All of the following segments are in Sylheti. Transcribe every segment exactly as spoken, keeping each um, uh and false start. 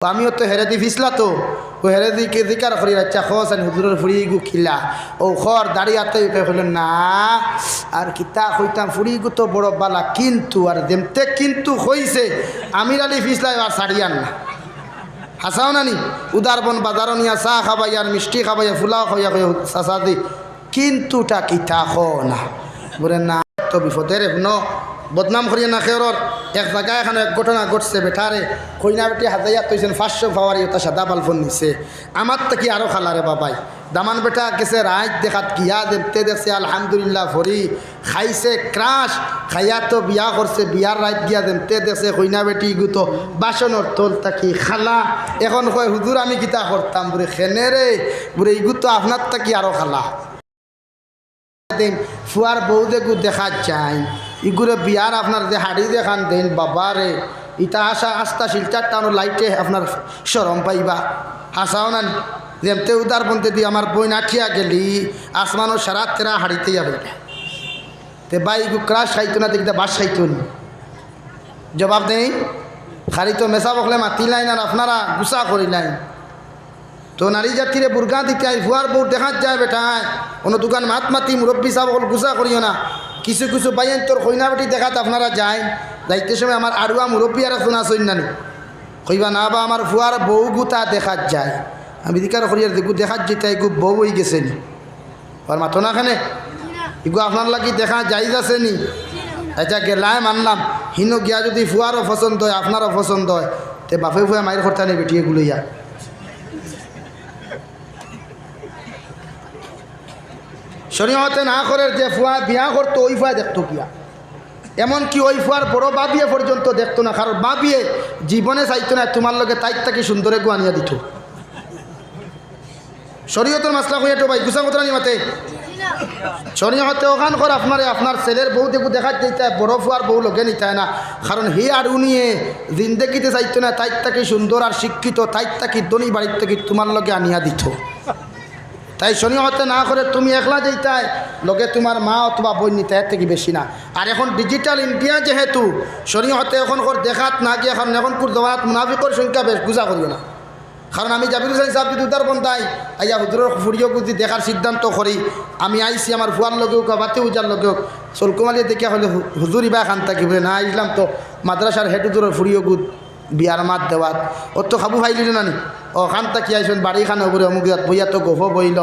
আমিও তো হেরেদি ফিছলা তো, অউ হেরেদিকে জিকার করি, "আইচ্ছা, কও চাইন হুজুরর ফুড়ি ইগু কিলা?" অউ খর দাড়ি আতে উঠে কইল, "না, আর কিতা কইতাম, ফুড়ি ইগু তো বড় বালা, কিন্তু আর যেমতে কিন্তু কইছে, আমির আলী ফিছলায় আর ছাড়িয়ার না।" হাছাও না নি? উদারবন বাজারো নিয়া চা খাবাইয়া আর মিষ্টি খাবাইয়া, ফুলাও খাবাইয়া কইয়া, "চাচাজি, কিন্তুটা কিতা কও না?" বুলে, "না, তো বিপদে রে, হুনো, বদনাম করিও না কেউরর। এক জাগায় এখানো এক ঘটনা ঘটছে, বেটারে কইনা বেটি হাজাইয়া থইছইন, পাঁচশো পাওয়ারি ওটা সাদা বালফোন নিছে। আমার থাকি আরো খালা রে বাবাই। দামান বেটা গেছে রাইত দেখাত গিয়া, যেমতে দেখছে আলহামদুলিল্লাহ ফড়ি, খাইছে ক্রাশ, খাইয়া তো বিয়া করছে, বিয়ার রাইত গিয়া যেমতে দেখছে কইনা বেটি ইগু তো বাসনর তল থাকি খালা। এখন কয়, 'হুজুর, আমি কিতা করতাম?' বুলে, "কেনে রে?" বুলে, "ইগু তো আপনার থাকি আরো খালা।" দিন ফুয়ার বউ যেগু দেখাত যাইন, ইগুরে বিয়ার আপনার যে হাড়ি দেখান দেইন, বাবা রে, ইটা আশা আস্তা শিলচর টাউনর লাইটে আপনার শরম পাইবা। হাছাও না নি? যেমতে উদারবন্দেদি আমার বইন আটিয়া গেলি, আসমানর সারা তেরা হাড়িতে ইয়া হইবে। তে ভাই, ইগু ক্রাশ খাইতো না, তে কিতা বাস খাইতো নি? জবাব দেইন। খালি তো মেসাব অকলে মাতিলাইন আর আপনারা গুসা করিলাইন। তো নারী জাতিরে বুরগা দিতায়, ফুয়ার বউ দেখাত যায় বেটায়, অনো দুকান মাত মাতি মুরব্বি সাব অকল গুসা করিও না। কিছু কিছু ভাইয়াইন্তর কইনা বেটি দেখাত আপনারা যাইন, যাইতে সময় আমার আড়ুয়া মুরব্বি আর একজন আছইন না নি? কইবা, "না বা, আমার ফুয়ার বউ গুতা দেখাত যায়।" আমি জিকার করি আর দেখু দেখাত যাইতা, ইগু বউ অইগেছে নি? আর মাতো না কেনে? ইগু আপনার লাগি দেখা জায়েজ আছে নি? আইচ্ছা, গেলায় মানলাম, হিনো গিয়া যুদি ফুয়ারও পছন্দ অয়, আপনারও পছন্দ অয়, তে বাপে ফুয়ায় মাইর করতা নি বেটিয়ে গুলাইয়া? শরীয়তে না করের যে ফুয়া বিয়া করতো, ওই ফুয়া দেখতো গিয়া। এমনকি ওই ফুয়ার বড় বাবিয়ে পর্যন্ত দেখতো না, কারণ বাবিয়ে জীবনে চাইতো না তুমার লগে তাইর থাকি সুন্দর এগু আনিয়া দিতো। শরীয়তর মাসলা কইয়া তো ভাই, গুছা কথা নি মাতে? শরীয়তে অখান কর আপনারে, আপনার ছেলের বউ দেখু দেখাত যাইতায়, বড় ফুয়ার বউ লগে নিতায় না, কারণ হে আর উনিয়ে জিন্দেগিতে চাইতো না তাইর থাকি সুন্দর আর শিক্ষিত, তাইর থাকি ধনী বাড়ির থাকি তুমার লগে আনিয়া দিতো। তাই শরীয়তে না করে তুমি একলা যাইতায়, লগে তুমার মা অথবা বইন নিতায়, এর থাকি বেশি না। আর এখন digital India যেহেতু, শরীয়তে এখন কর দেখাত না গিয়া, কারণ এখন কুর জমানাত মুনাফিকর সংখ্যা বেশ, গুছা করিও না। কারণ আমি জাবির হুসাইন সাব যুদি উদারবন্দায় আইয়া হুজুরর ফুড়িও যুদি দেখার সিদ্ধান্ত করি, আমি আইছি আমার ফুয়ার লগেও, বাতি উজার লগেও, সলকুমালিয়ে দেখিয়া কইলে, "হু-, হুজুর ইবা কান থাকি?" বুলে, "না, আইছলাম তো মাদ্রাসার হেড হুজুরর ফুড়িও গুত বিয়ার মাত দেওয়াত।" অত কাবু পাইলিল না নি? অখান থাকি আইছইন, বাড়ি খানো বুলে অমুক জাত, বইয়া তো গফ বইল।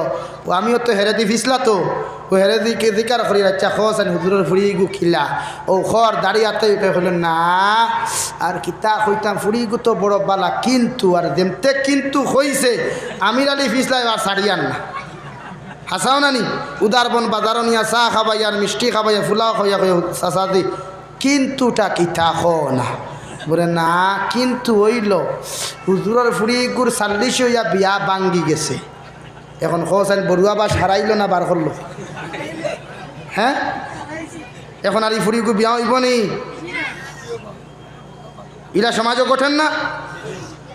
ও আমিও তো হেরেদি ফিছলা তো, ও হেরেদিকে জিকার করি, "আইচ্ছা, কও চাইন হুজুরর ফুড়ি ইগু কিলা?" অউ খর দাড়ি আতে উঠে কইল, "না, আর কিতা কইতাম, ফুড়ি ইগু তো বড় বালা, কিন্তু আর যেমতে কিন্তু কইছে, আমির আলী ফিছলায় আর ছাড়িয়ার না।" হাছাও না নি? উদারবন বাজারো নিয়া চা খাবাইয়া আর মিষ্টি খাবাইয়া, ফুলাও খাবাইয়া কইয়া, "চাচাজি, কিন্তুটা কিতা কও না?" বুলে, "না, কিন্তু অইল, হুজুরর ফুড়ি ইগুর চাল্লিশ অইয়া বিয়া ভাঙ্গি গেছে।" এখন কও চাইন বড়ুয়া বাস হারাইল না বার করল? হ্যাঁ? এখন আর ই ফুড়ি ইগু বিয়া অইব নি? ইলা সমাজও ঘটের না?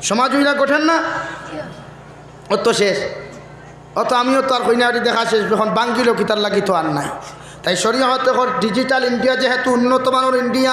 সমাজও ইলা ঘটের না? অত শেষ। অত আমিও তো আর কইনা বাড়ি দেখা শেষ, এখন ভাঙ্গিল কিতার লাগি তো আর নাই। তাই শরীয়তে কর digital India যেহেতু উন্নত মানর India,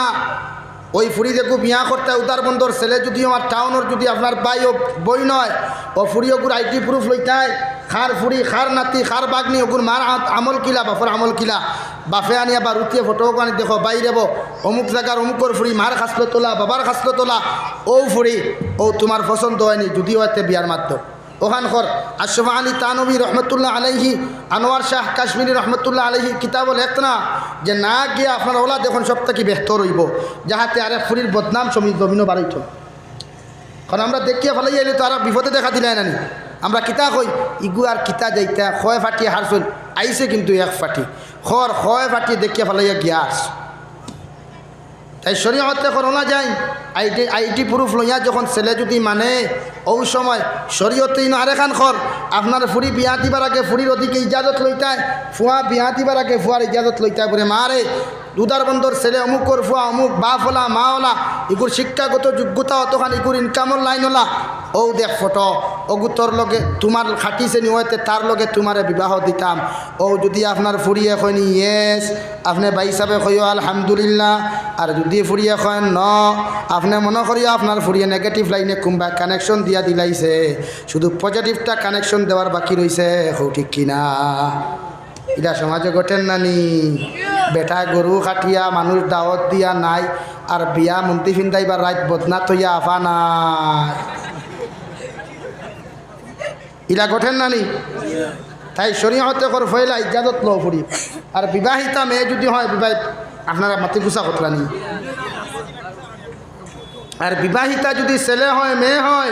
ওই ফুড়ি যেগু বিয়া করতায় উদারবন্দর ছেলে যুদি আমার টাউনর যুদি আপনার ভাই ও বইন অয়, ও ফুড়ি ওগুর ID proof লইতায়, কার ফুড়ি, কার নাতি, কার বাগনি, ওগুর মার আ-, আমল কিলা, বাপর আমল কিলা, বাপে আনিয়া বা রুতিয়ে ফটো আনি দেখো, বাইরে বো, অমুক জাগার অমুকর ফুড়ি, মার খাছলত অলা, বাবার খাছলত অলা, অউ ফুড়ি, অউ তুমার পছন্দ অয়নি, যুদি অয় তে বিয়ার মাত দেও। অখান কর আশরাফ আলী থানভী রহমতুল্লাহ আলাইহি, আনোয়ার শাহ কাশ্মীরি রহমতুল্লাহ আলাইহি কিতাবো লেখতা না যে না গিয়া আপনার অলা দেখইন সব থাকি বেহতর অইব, যাহাতে আরেক ফুড়ির বদনাম সমী জমিনো বারইতো। কারণ আমরা দেখিয়া ফালাইয়া আইলে তো আর বিপদে দেখা দিলায় না নি। আমরা কিতা কই, "ইগু আর কিতা যাইতা, কয় ফাটিয়ে হারছইন, আইছে কিন্তু এক ফাটি।" কর, কয় ফাটিয়ে দেখিয়া ফালাইয়া গিয়া আস। তাই শরীয়তে করোনা যায়, ID, ID proof লইয়া যখন ছেলে যুদি মানে, অউ সময় শরীয়তে ইনো আরেকখান কর, আপনার ফুড়ি বিয়া দিবার আগে ফুড়ির ওদিকে ইজাজত লইতায়, ফুয়া বিয়া দিবার আগে ফুয়ার ইজাজত লইতায়, বুলে, "মা রে, দুধার বন্দর ছেলে, অমুকর ফুয়া, অমুক বাপ অলা, মা অলা, ইগুর শিক্ষাগত যোগ্যতা অতখান, ইগুর ইনকামর লাইন অলা, অউ দেখ ফটো, অগু তোর লগে তুমার খাটিছে নি, অইতে তার লগে তুমারে বিবাহ দিতাম। অউ যুদি আপনার ফুড়িয়ে কয় নি, "Yes", আপনে ভাইসাবে কইও, "আলহামদুলিল্লাহ।" আর যুদি ফুড়িয়ে কয়, "No", আপনে মনো করিও আপনার ফুড়িয়ে negative line-এ কুনবা connection দিয়া দিলাইছে, শুধু positive-টা connection দেওয়ার বাকি রইছে। কও ঠিক কি না? ইলা সমাজে ঘটের না নি? বেটায় গরু কাটিয়া মানুষ দাওয়াত দিয়া নাই, আর বিয়া মুন্দি ফিন্দাইবার রাইত বদনা থইয়া আফা নাই। ইলা ঘটের না নি? তাই শরীয়তে কর ফয়লা ইজাজত লও ফুড়ি। আর বিবাহিতা মেয়ে যুদি হয়, বিবাহিত, আপনারা মাতি গুছা করলা নি? আর বিবাহিতা যুদি ছেলে হয়, মেয়ে হয়,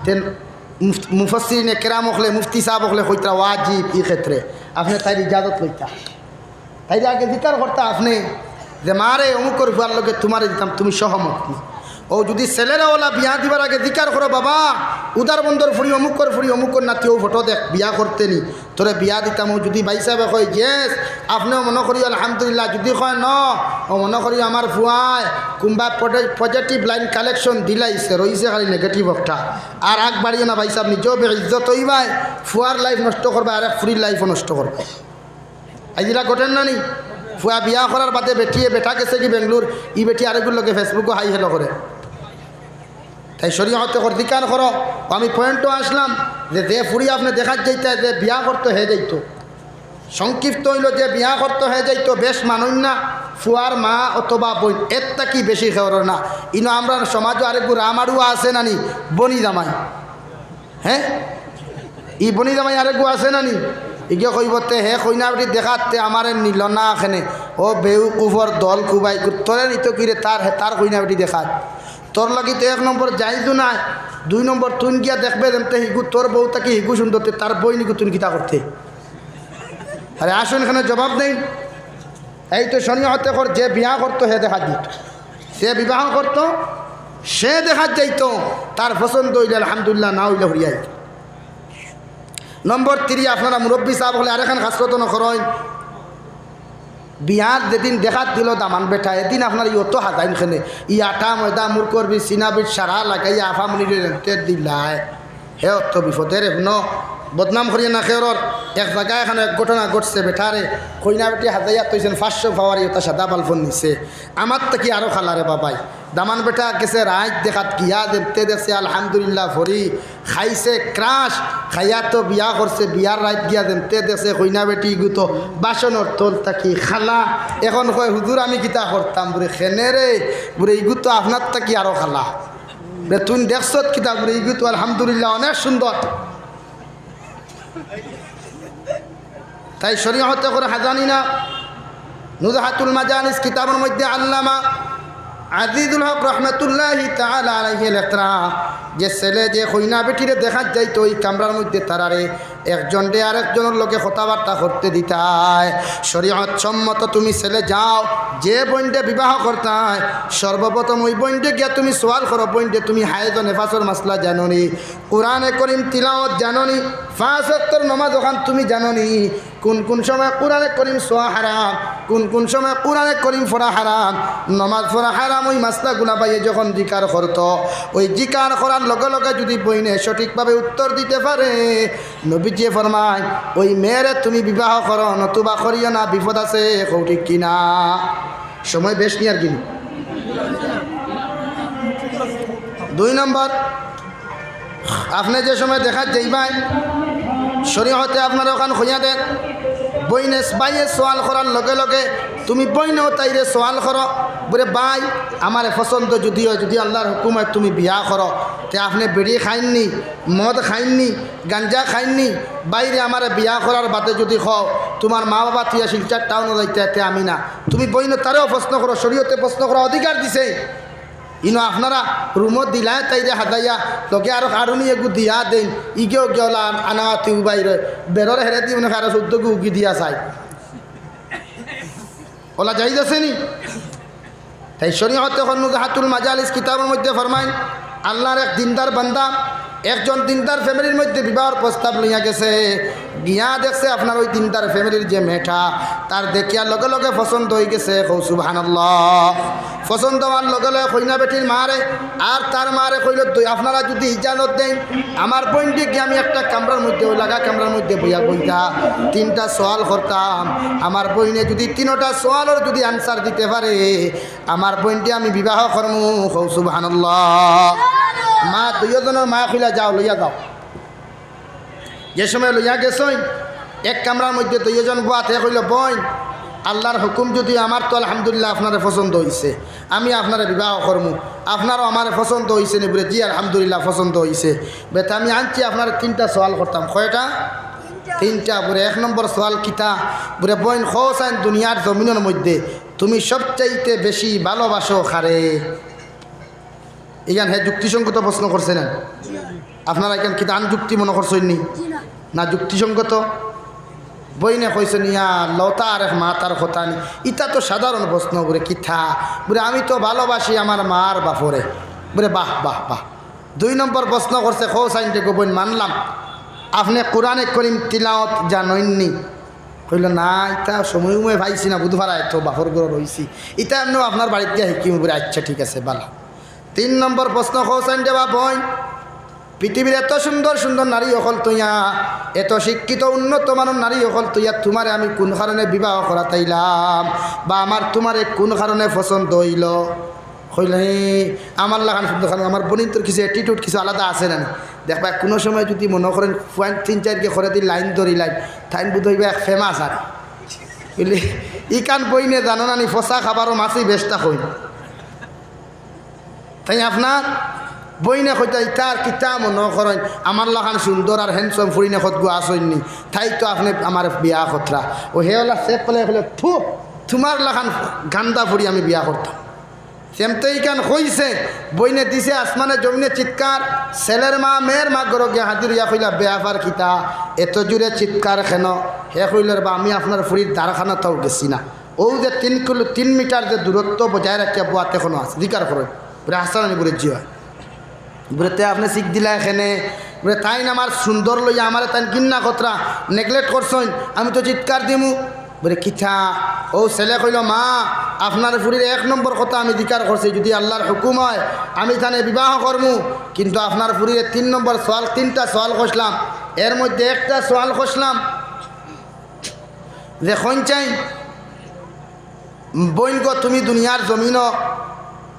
then মুফ-, মুফাসসিরিনে কেরাম অকলে, মুফতি সাব অকলে কইতরা ওয়াজিব ই ক্ষেত্রে। আপনে তাইর ইজাজত লইতা। তাইরে আগে জিকার করতা আপনে যে, "মা রে, অমুকর ফুয়ার লগে তুমারে দিতাম, তুমি সহমত নি?" অউ যুদি ছেলেরে অলা বিয়া দিবার আগে জিকার করো, "বাবা, উদারবন্দর ফুড়ি, অমুকর ফুড়ি, অমুকর নাতি, অউ ফটো দেখ, বিয়া করতে নি, তোরে বিয়া দিতাম।" অউ যুদি ভাইসাবে কয়, "Yes", আপনেও মনো করিও আলহামদুলিল্লাহ, যুদি কয়, "No", অউ মনো করিও আমার ফুয়ায় কুনবা পজে-, positive line connection দিলাইছে, রইছে খালি negative একটা। আর আগ বাড়িও না ভাইসাব, নিজেও বেইজ্জত অইবায়, ফুয়ার life নষ্ট করবায়, আর এক ফুড়ির life-ও নষ্ট করবায়। আইজ ইলা ঘটের না নি? ফুয়া বিয়া করার বাদে বেটিয়ে, বেটা গেছে গি বেঙ্গলোর, ই বেটি আরেকগুর লগে Facebook-ও hi hello করে। তাই শরীয়তে কর জিকার করো। আমি point-ও আসলাম যে, যে ফুড়ি আপনে দেখাত যাইতা, যে বিয়া করতো হে যাইতো। সংক্ষিপ্ত অইলো যে বিয়া করতো হে যাইতো, বেশ মানইন না ফুয়ার মা অথবা বইন, এর থাকি বেশি কেউর না। ইনো আমরার সমাজো আরেকগু রামারুয়া আছে না নি, বনি জামাই। হে? ই বনি জামাই আরেকগু আছে না নি? ইগে কইবো তে হে কইনা বেটি দেখাত তে আমারে নিলো না কেনে। ও বেউকুফর দল কুবাই, তোরে নিতো কিরে তার, তার কইনা বেটি দেখাত। তোর লাগি তো এক নম্বর জাইজও নায়, দুই নম্বর তুইন গিয়া দেখবে যেমতে হিগু তোর বউ থাকি হিগু সুন্দর, তে তার বইন ইগু তুইন কিতা করতে? আরে আসুন এখানে জবাব দেইন। এই তো শরীয়তে কর, যে বিয়া করতো হে দেখাত যাইতো, যে বিবাহ করতো সে দেখাত যাইতো, তার পছন্দ অইলে আলহামদুলিল্লাহ, না অইলে হরিয়াই। নম্বর থ্রি, আপনারা মুরব্বি সাব অকলে আরেকখান খাসলত অনো করইন, বিয়ার যেদিন দেখাত দিলো দামান বেটা, এদিন আপনারা ই অত হাজাইন কেনে, ই আটা ময়দা মুরকর বীজ সিনা বীজ সারা লাগাইয়া আফা মনিরে রেন্তে দিলায়। হে অত বিপদে রে, হুনো, বদনাম করিয়া না কেউরর। এক জাগায় এখানো এক ঘটনা ঘটছে, বেটারে কইনা বেটি হাজাইয়া থইছইন, পাঁচশো পাওয়ার ইটা সাদা বালফন নিছে। আমার থাকি আরো কালা রে বাবাই। দামান বেটা গেছে রাইত দেখাত গিয়া যেমতে দেখছে আলহামদুলিল্লাহ ফরি, খাইছে crush, খাইয়া তো বিয়া করছে, বিয়ার রাইত গিয়া যেমতে দেখছে কইনা বেটি ইগু তো বাসনর তল থাকি কালা। এখন কয়, "হুজুর, আমি কিতা করতাম?" বুলে, "কেনে রে?" বুলে, "ইগু তো আপনার থাকি আরো কালা।" বুলে, "তুইন দেখছত কিতা?" বুলে, "ইগু তো আলহামদুলিল্লাহ অনেক সুন্দর।" তাই শরীয়তে কর হাজানি না। নুজহাতুল মাজালিস কিতাবর মধ্যে আল্লামা আজিজুল হক রহমতুল্লাহি তাআলা আলাইহি লেখরা, যে ছেলে যে কইনা বেটিরে দেখাত যাইতো, ওই কামরার মধ্যে তারারে একজনরে আরেকজনর লগে কথাবার্তা করতে দিতায়। শরীয়ত সম্মত তুমি ছেলে যাও, যে বইনরে বিবাহ করতায়, সর্বপ্রথম ওই বইনরে গিয়া তুমি সওয়াল করো, "বইনরে, তুমি হায়েজ ও নেফাসর মাসলা জানো নি? কোরআনে করিম তিলাওয়াত জানো নি? পাঁচ ওয়াক্তর নমাজ অখান তুমি জানো নি? কোন কোন সময় কোরআনে করিম ছোয়া হারাম, কোন কোন সময় কোরআনে করিম পড়া হারাম, নমাজ পড়া হারাম।" ওই মাসলাগুলা ভাইয়ে যখন জিকার করতো, ওই জিকার করার লগে লগে যদি বইনে সঠিকভাবে উত্তর দিতে পারে, নবীজিয়ে ফরমায়, "ওই মেয়েরে তুমি বিবাহ করো, নতুবা করিও না, বিপদ আছে।" কও ঠিক কি না? সময় বেশ নি আর কি নি? দুই নম্বর, আপনে যে সময় দেখাত যাইবায়, শরীয়তে আপনারে অখান কইয়া দেয়, বইনে ভাইয়ে সওয়াল করার লগে লগে তুমি বইনেও তাইরে সওয়াল করো, বুলে, "ভাই, আমারে পছন্দ যদি অয়, যদি আল্লার হুকুম অয় তুমি বিয়া করো, তে আপনে বিড়ি খাইন নি, মদ খাইন নি, গাঞ্জা খাইন নি? ভাইরে, আমারে বিয়া করার বাদে যদি কও, তুমার মা বাবা থুইয়া শিলচর টাউনো যাইতায়, তে আমি না।" তুমি বইনে তারেও প্রশ্ন করো, শরীয়তে প্রশ্ন করার অধিকার দিছে। ইনো আপনারা রুমো দিলায় তাইরে হাজাইয়া, লগে আরো আরুনি এগু দিয়া দেইন, ইগেও গেলা আনাওয়াতি উবাই রয়, বেরর হেরে দি মনে হয় আরো চৌদ্দ গু উগি দিয়া চায়। অলা জায়েজ আছে নি? তাই শরীয়তে কর নুজহাতুল মাজালিস কিতাবর মধ্যে ফরমাইন, আল্লার এক দিনদার বান্দা একজন দিনদার ফ্যামিলির মধ্যে বিবাহর প্রস্তাব লইয়া গেছে, গিয়া দেখছে আপনার ওই দিনদার ফ্যামিলির যে মেয়েটা, তার দেখিয়া লগে লগে পছন্দ অই গেছে। কও সুবহানাল্লাহ। পছন্দ অওয়ার লগে লগে কইনা বেটির মারে আর তার মারে কইল, "দুই, আপনারা যুদি ইজাজত দেইন, আমার বইনটিকে আমি একটা কামরার মধ্যে, ওই লাগা কামরার মধ্যে বইয়া বইতা, তিনটা সওয়াল করতাম। আমার বইনে যুদি তিনোটা সওয়ালর যুদি আনসার দিতে পারে, আমার বইনটি আমি বিবাহ করমু।" কও সুবহানাল্লাহ। মা, দুইওজনর মায় কইলা, "যাও, লইয়া যাও।" যে সময় লইয়া গেছইন, এক কামরার মধ্যে দুইওজন বওয়াত, হে কইল, "বইন, আল্লাহর হুকুম যুদি, আমার তো আলহামদুলিল্লাহ আপনারে পছন্দ অইছে, আমি আপনারে বিবাহ করমু, আপনারও আমারে পছন্দ অইছে নি?" বুলে, "জি আলহামদুলিল্লাহ পছন্দ অইছে।" বুলে, "তে আমি আনছি আপনারে তিনটা সওয়াল করতাম।" কয়টা? তিনটা। বুলে, "এক নম্বর সওয়াল কিতা?" বুলে, "বইন, কও চাইন দুনিয়ার জমিনর মধ্যে তুমি সবচাইতে বেশি ভালোবাসো কারে?" ইখান হে যুক্তিসঙ্গত প্রশ্ন করছে না? আপনারা ইখান কিতা আনযুক্তি মনো করছইন নি? না, যুক্তিসঙ্গত। বইনে কইছইন, "ইয়া আল্লাহ, অতা আরেক মাতার কথা নি, ইতা তো সাধারণ প্রশ্ন।" বুলে, "কিতা?" বুলে, "আমি তো ভালোবাসি আমার মার বাফরে।" বুলে, "বাহ, বাহ, বাহ।" দুই নম্বর প্রশ্ন করছে, "কও চাইন দেখি বইন, মানলাম, আপনে কোরআনে করিম তিলাওত জানইন নি?" কইল, "না, ইতা সময় উময় পাইছি না, বুধবার আয় তো বাফর ঘরো রইছি, ইতা এমনেও আপনার বাড়িত গিয়া হিকিমু।" বুলে, "আচ্ছা, ঠিক আছে, ভালা।" তিন নম্বর প্রশ্ন, "কও চাইন দেখি বা বইন, পৃথিবীর এত সুন্দর সুন্দর নারী অকল থইয়া, এত শিক্ষিত উন্নত মানর নারী অকল থইয়া তুমারে আমি কুন কারণে বিবাহ করাতাইলাম, বা আমার তুমারে কুন কারণে পছন্দ অইল?" কইল, "হে, আমার লাখান সুন্দর, কারণ আমার বইনতর কিছু attitude কিছু আলাদা আছে না নি? দেখবায়, কুনু সময় যুদি মনো করইন, ফুয়াইন তিন চাইরগু করেদি লাইন ধরিলাইন, তাইন বুঝ অইবা এক famous আর।" বুলে, "ইখান বইনে জানো না নি, ফসা খাবারও মাছি বেচতা কইন।" তাইন আপনার বইনে কইতা, "ইতা আর কিতা মনো করইন, আমার লাখান সুন্দর আর handsome ফুড়িন কতগু আছইন নি, তাই তো আপনে আমারে বিয়া করতরা।" ও হে অলা সেপ কলে কইল, "থু, তুমার লাখান গান্দা ফুড়ি আমি বিয়া করতাম?" যেমতে ইখান কইছে, বইনে দিছে আসমানে জমিনে চিৎকার, ছেলের মা, মেয়ের মা ঘরো গিয়া হাজির অইয়া কইলা, "বেয়াপার কিতা, এত জুরে চিৎকার কেনে?" হে কইল, "রে বা, আমি আপনার ফুড়ির দারখানাত গেছি না, অউ যে তিন কিলো, তিন মিটার যে দূরত্ব বজায় রাখিয়া বওয়াত অখনো আছে, জিকার করইন।" বুলে, "হাছা নি?" বুলে, "জি অয়।" বুলে, "তে আপনে চিক দিলায় কেনে?" বুলে, "তাইন আমার সুন্দর লইয়া আমারে তাইন ঘিন্না করতরা, neglect করছইন, আমি তো চিৎকার দিমু।" বুলে, "কিতা?" অউ ছেলে কইল, "মা, আপনার ফুড়ির এক নম্বর কথা আমি জিকার করছি, যুদি আল্লার হুকুম অয়, আমি তানে বিবাহ করমু, কিন্তু আপনার ফুড়িরে তিন নম্বর সওয়াল, তিনটা সওয়াল করছিলাম, এর মধ্যে একটা সওয়াল করছিলাম যে, কইন চাইন, বইন গো, তুমি দুনিয়ার জমিনো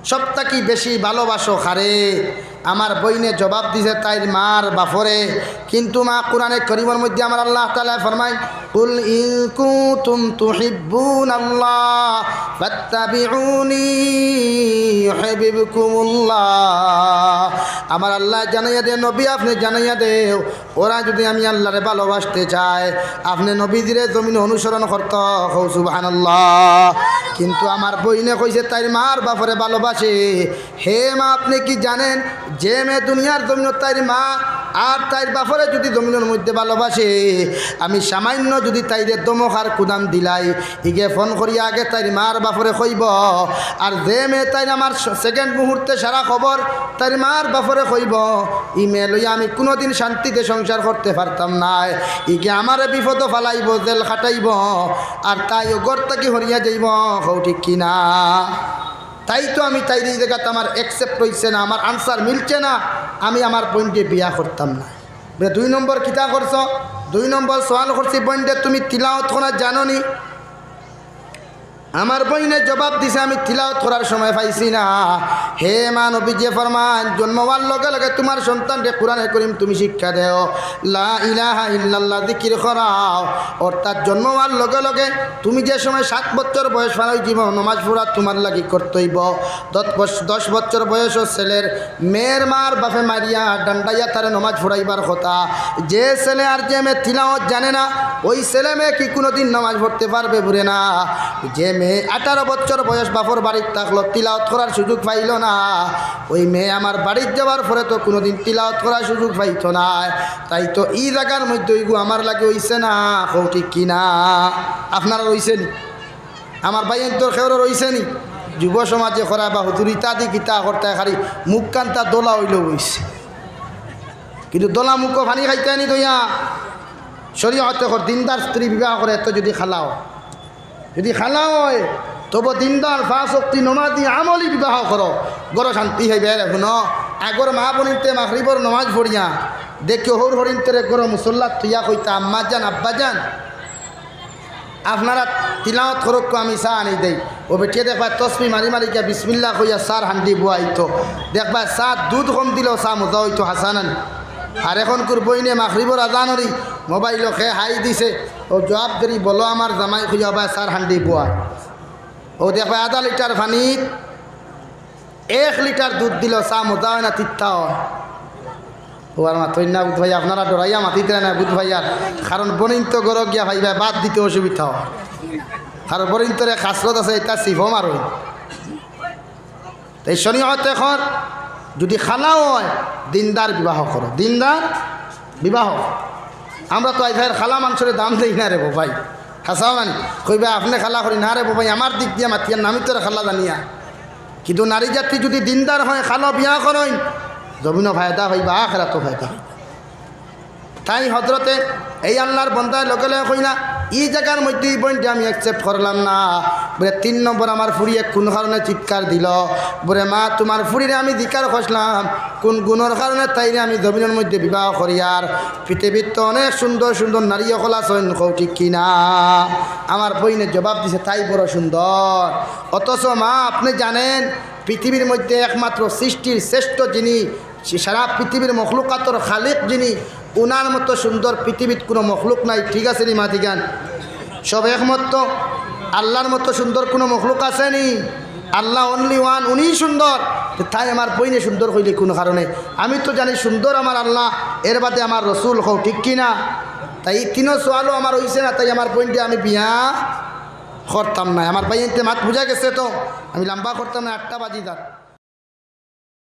সব থাকি বেশি ভালোবাসো কারে?" আমার বইনে জবাব দিছে তাইর মার বাফরে। কিন্তু মা, কোরআনে করিমর মধ্যে আমার আল্লাহ তাআলায় ফরমাইন, "কুল ইন কুনতুম তুহিব্বুনাল্লাহ ফাত্তাবিউনি ইউহিব্বুকুমুল্লাহ।" আমার আল্লায় জানাইয়া দে, নবী আপনে জানাইয়া দেও, ওরা যুদি আমি আল্লারে ভালোবাসতে চায়, আপনে নবীজিরে জমিনো অনুসরণ করতো। কও সুবহানাল্লাহ। কিন্তু আমার বইনে কইছে তাইর মার বাফরে ভালোবাসে। হে মা, আপনে কি জানেন, যে মেয়ে দুনিয়ার জমিনো তাইর মা আর তাইর বাফরে যুদি জমিনর মধ্যে ভালোবাসে, আমি সামাইন্য যুদি তাইরে ধমক আর কুদাম দিলাই, ইগে ফোন করিয়া আগে তাইর মার বাফরে কইবো, আর যে মেয়ে তাইর আমার স-, second মুহূর্তে সারা খবর তাইর মার বাফরে কইবো, ই মেয়ে লইয়া আমি কুনুদিন শান্তিতে সংসার করতে পারতাম নায়। ইগে আমারে বিপদো ফালাইবো, জেল খাটাইবো, আর তাইও ঘর থাকি হরিয়া যাইবো। কও ঠিক কি না? তাই তো আমি তাইরে ই জাগাত আমার accept অইছে না, আমার answer মিলছে না, আমি আমার বইনরে বিয়া করতাম না। বুলে, "দুই নম্বর কিতা করছো?" "দুই নম্বর সওয়াল করছি, বইনরে তুমি তিলাওত করা জানো নি?" আমার বইনে জবাব দিছে, "আমি তিলাওত করার সময় পাইছি না।" হে মা, নবীজিয়ে ফরমাইন, জন্ম অওয়ার লগে লগে তুমার সন্তানরে কোরআনে করিম তুমি শিক্ষা দেও, লা ইলাহা ইল্লাল্লাহ জিকির করাও। অর্থাৎ জন্ম অওয়ার লগে লগে তুমি যে সময় সাত বছর বয়স পার অইযিবো, নমাজ পড়া তুমার লাগি করতে অইবো। দশ বছ-, দশ বছর বয়সর ছেলের মেয়ের মার বাফে মারিয়া ডান্ডাইয়া তারে নমাজ পড়াইবার কথা। যে ছেলে আর যে মেয়ে তিলাওত জানে না, ওই ছেলে মেয়ে কি কুনুদিন নমাজ পড়তে পারবে? বুলে না। যে মেয়ে আঠারো বছর বয়স বাফর বাড়িত থাকলো, তিলাওত করার সুযোগ পাইলো না, ওই মেয়ে আমার বাড়িত যাওয়ার পরে তো কুনুদিন তিলাওত করার সুযোগ পাইতো নায়। তাই তো ই জাগার মধ্যে অইগু আমার লাগি অইছে না। কও ঠিক কি না? আপনারার অইছে নি? আমার ভাইয়াইন্তর কেউরর অইছে নি? যুব সমাজে করা বা হুজুর ইত্যাদি কিতা করতে খালি মুখ কান্তা দোলা অইলো অইছে। কিন্তু দলা মুখো পানি খাইতায় নি দইয়া। শরীয়তে কর দিনদার স্ত্রী বিবাহ করে তো যদি খালা অয়, যদি খালা অয়, তবু দিনদার পাঁচ ওয়াক্তি নমাজি আমলি বিবাহ করো, ঘরো শান্তি অইবো। এরে হুনো, আগর মা বইনতে মাগরিবর নমাজ পড়িয়া দেখিও হউর হরিন্তরে ঘরো মুসল্লাত থইয়া কইতা, "আম্মা জান, আব্বা জান, আপনারা তিলাওয়াত করউক্কা, আমি চা আনি দেই।" অউ বেটিয়ে দেখবায় তসবি মারি মারি গিয়া বিসমিল্লাহ কইয়া চার হান্ডি বওয়াইতো। দেখবায় চাত দুধ কম দিলেও চা মজা অইতো, হাছা না নি? আর অখনকুর বইনে মাগরিবর আজানর মোবাইলো কে হাই দিছে, অউ জুয়াব দেরি, "বলো আমার জামাই" কইয়া বায় চার হান্ডি বওয়ায়। অউ দেখবায় আধা লিটার পানিত এক লিটার দুধ দিলেও চা মজা অয় না, তিতা অয়। অউ আর মাতইন না বুঝ ভাই, আপনারা ডরাইয়া মাতিতরা না বুঝ ভাই। আর কারণ বইন তো ঘরো গিয়া পাইবায় ভাত দিতে অসুবিধা অয়, কারণ বইনতরে কাসরত আছে, ইতা ছিফো মারইন। তাই শরীয়তে কর, যদি খালা অয়, দিনদার বিবাহ করো, দিনদার বিবাহ। আমরা তো আইজ ভাইর খালা মানষরে দাম দেই না রে বো ভাই, হাছা না নি? কইবা, "আপনে খালা করি না রে বো ভাই, আমার দিক দিয়া মাতিয়ার না, আমি তোরে খালা জানিয়া।" কিন্তু নারী জাতি যদি দিনদার অয়, খালা বিয়া করইন, জমিনো ফায়দা অইবো, আখেরাতো ফায়দা অইবো। তাই হজরতে এই আল্লার বন্দায় লগে লগে কইলা, "ই জাগার মধ্যে ই বইনরে আমি accept করলাম না।" বুলে, "তিন নম্বর আমার ফুড়িয়ে কুন কারণে চিৎকার দিলো?" বুলে, "মা, তুমার ফুড়িরে আমি জিকার করছলাম, কুন গুণর কারণে তাইরে আমি জমিনর মধ্যে বিবাহ করিয়ার? পৃথিবীত তো অনেক সুন্দর সুন্দর নারী অকল আছইন, কও ঠিক কি না?" আমার বইনে জুয়াব দিছে, "তাই বড় সুন্দর।" অথচ মা, আপনে জানেন, পৃথিবীর মধ্যে একমাত্র সৃষ্টির শ্রেষ্ঠ যিনি, সে সারা পৃথিবীর মখলুকাতর খালিক যিনি, উনার মতো সুন্দর পৃথিবীত কুনু মখলুক নাই। ঠিক আছে নি মাতিগান? সব একমত তো? আল্লার মতো সুন্দর কুনু মখলুক আছে নি? আল্লা only one, উনিই সুন্দর। তে তাই আমার বইনে সুন্দর কইলে কুন কারণে? আমি তো জানি সুন্দর আমার আল্লা, এর বাদে আমার রসুল, কও ঠিক কি না? তাই ই তিনো সওয়ালও আমার অইছে না, তাই আমার বইনরে আমি বিয়া করতাম না। আমার ভাইয়াইন্তে মাত বুঝা গেছে তো? আমি লম্বা করতাম না, আটটা বাজি যার।